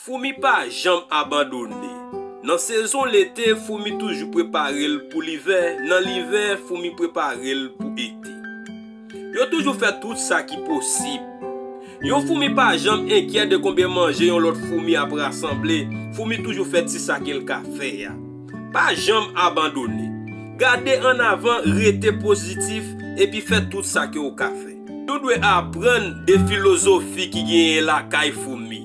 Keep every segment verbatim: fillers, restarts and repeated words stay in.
Foumi pa janm abandone. Nan sezon lete, foumi toujou prepare l pou livè, nan livè, foumi prepare l pou ete. Yo toujou fè tout sa ki posib. Yon foumi pa janm enkyè de konbyen manje yon lòt foumi ap rasanble, foumi toujou fè ti sa ke l ka fè a. Pa janm abandone. Gade ann avan, rete pozitif, epi fè tout sa ke w ka fè. Nou dwe aprann de filozofi ki genyen lakay foumi.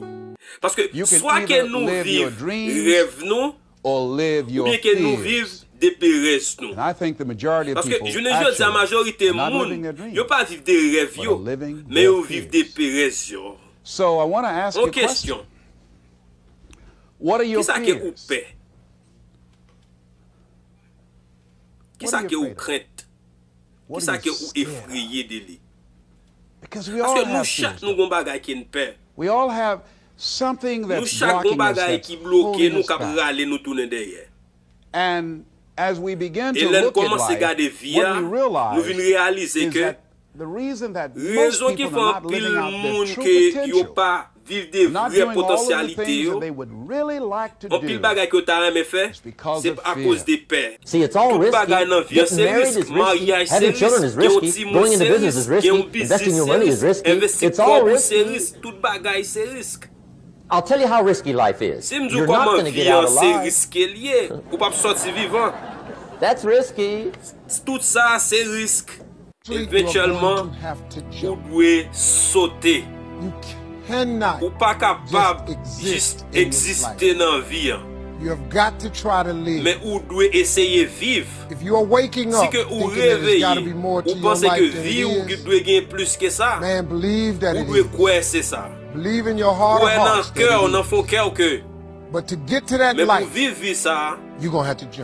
Paske swa ke nou viv rèv nou, oubyen ke nou viv de perèz nou. Paske jounen jodi a, majorite moun, yo pa viv de rèv yo, men yo viv de perèz yo. Yon kesyon. Kisa ke ou pè? Kisa ke ou krent? Kisa ke ou efreye de li? Paske nou chak nou gon bagay ke n pè. Nou chak gon bagay ki bloke nou, k ap rale nou tounen dèyè. E lè n kòmanse gade vi a, nou vin reyalize ke rezon ki fè anpil moun ke yo pa viv de vrè potansyalite yo, anpil bagay ke yo ta renmen fè, se akoz de pè. Tout bagay nan vi an se risk. Maryaj se risk. Gen yon timoun se risk. Gen yon biznis se risk. Envesti kòb ou se risk. Tout bagay se risk. Si m di w kòman vi an se riske l ye, ou p ap sòti vivan. Tout sa se risk. Eventyèlman, ou dwe sote. Ou pa kapab jis egziste nan vi an. Men ou dwe eseye viv. Si ke ou reveye, ou panse ke vi w dwe gen plis ke sa, ou dwe kwè se sa. Kwè nan kè w, nan fon kè w ke, men pou viv vi sa,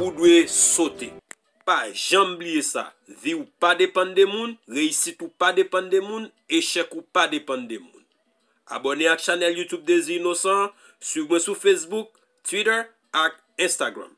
ou dwe sote. Pa janm bliye sa. Vi w pa depann de moun, reyisit ou pa depann de moun, echèk ou pa depann de moun. Abòne ak chanèl YouTube Dezi Inosan, swiv mwen sou Facebook, Twitter ak Instagram.